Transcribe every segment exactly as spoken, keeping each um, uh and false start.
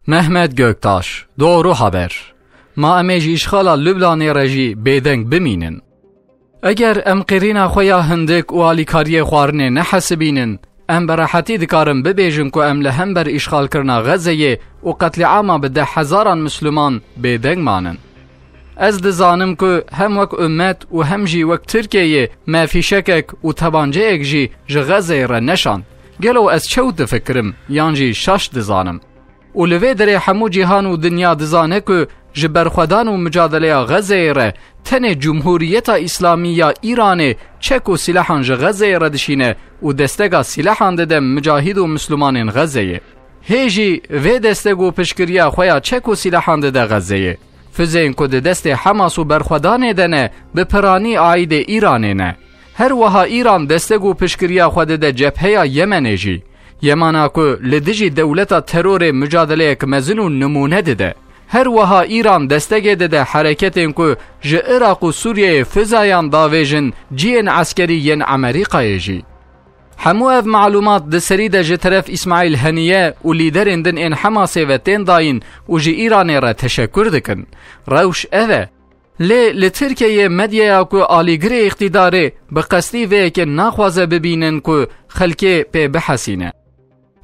Mehmet Göktaş, Doğru Haber. Ma em ê ji îşxala Lubnanê re jî bêdeng bimînin. Eger em qirîna xwe ya hindik û alîkariyê xwarinê nehesibînin, em bi rehetî dikarin bibêjin ku em li hember îşxalkirina Xezeyê û qetlîama bi deh hezaran Misliman bêdeng manin. Ez dizanim ku hem wek ummet û hem jî wek Tirkiyeyê me fîşekek û tebanceyek jî ji Xezeyê re neşand. Gelo ez çewt difikirim yan jî şaş dizanim? Û li vê derê hemû cîhan û dinya dizane ku ji berxwedan û micadeleya Xezeyê re tenê Cumhuriyeta Îslamî ya Îranê çek û sîlehan ji Xezeyê re dişîne û destega sîlehan dide micahîd û Mislimanên Xezeyê. Hê jî vê desteg û piştgiriya xwe ya çek û sîlehan dide Xezeyê. Fizeyên ku di destê Hamas û berxwedanê de ne, bi piranî aîdê Îranê ne. Her wiha Îran desteg û piştgiriya xwe dide cebheya Yemenê jî. Yemana ku li dijî dewleta terorê mucadeleyek mezin û nimûne dide. Her wiha Îran destegê dide hereketên ku ji Iraq û Sûriyeyê fizayan davêjin cihên eskerî yên Amerîkayê jî. Hemû ev malûmat di serî de ji teref Îsmaîl Heniye û lîderên din ên Hemasê ve tên dayîn û ji Îranê re teşekur dikin. Rewş ev e. Lê li Tirkiyeyê medyaya ku alîgirê îqtîdarê bi qestî vê yekê naxwaze bibînin ku xelkê pê bihesîne.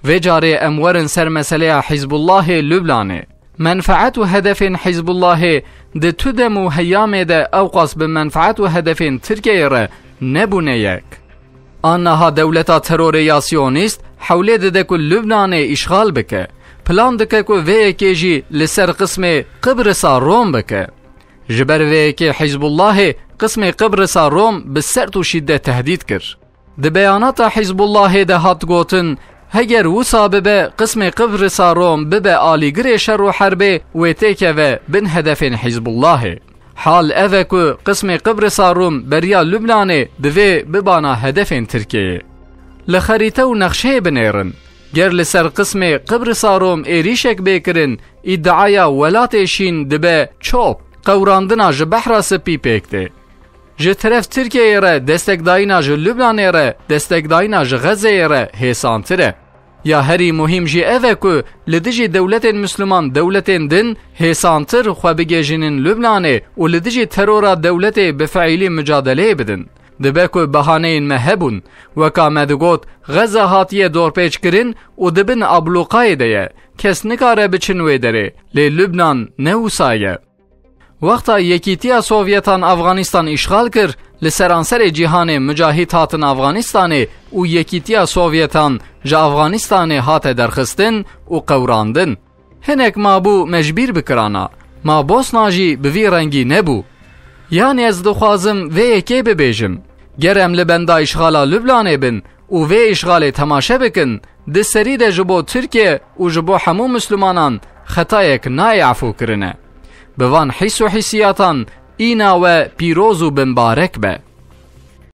Vê carê em werin ser meseleya Hizbullahê Lubnanê. Menfaet û hedefên Hizbullahê di tu dem û heyamê de ewqas bi menfaet û hedefên Tirkiyeyê re nebûne yek. Aniha dewleta terorê ya Siyonîst hewlê dide ku Lubnanê îşxal bike. Plan dike ku vê yekê jî li ser qismê Qibrisa Rom bike. Ji ber vê yekê Hizbullahê qismê Qibrisa Rom bi sert û şîdet tehdît kir. Di beyanata Hizbullahê de hat gotin, heger wisa bibe, qismê Qibrisa Rom bibe alîgirê şer û herbê, wê têkeve bin hedefên Hizbullahê. Hal ev e ku qismê Qibrisa Rum beriya Lubnanê divê bibana hedefên Tirkiyeyê. Li xerîte û nexşeyê binêrin. Ger li ser qismê Qibrisa Rum êrîşek bê kirin, îdiaya welatê Şîn dibe çop, qewrandina ji Behra Spî pêk tê. Ji teref Tirkiyeyê re destekdayîna ji Lubnanê re destekdayîna ji Xezeyê re hêsantir e. Ya herî muhîm jî ev e ku li dijî dewletên Misliman dewletên din hêsantir xwe bigihîjînin Lubnanê û li dijî terora dewletê bi fiîlî micadeleyê bidin. Dibe ku behaneyên me hebûn, weka me digot, Xeze hatiye dorpêçkirin û di bin ablûqayê de ye. Kes nikare biçin wê derê, lê Lubnan ne wisa ye. Wexta Yekîtiya Sovyetan Afganîstan îşxal kir, li seranserê cîhanê mucahîd hatin Afganîstanê û Yekîtiya Sovyetan ji Afganîstanê hate derxistin û qewrandin. Hinek mabû me ji bîr bikirana, ma Bosna jî bi vî rengî nebû. Yanî ez dixwazim vê yekê bibêjim. Ger em li benda îşxala Lubnanê bin û vê îşxalê temaşe bikin, di serî de ji bo Tirkiye û ji bo hemû Mislimanan xetayek nayê efûkirine. Bi van hîs û hîsiyatan îna we pîroz û bimbarek be.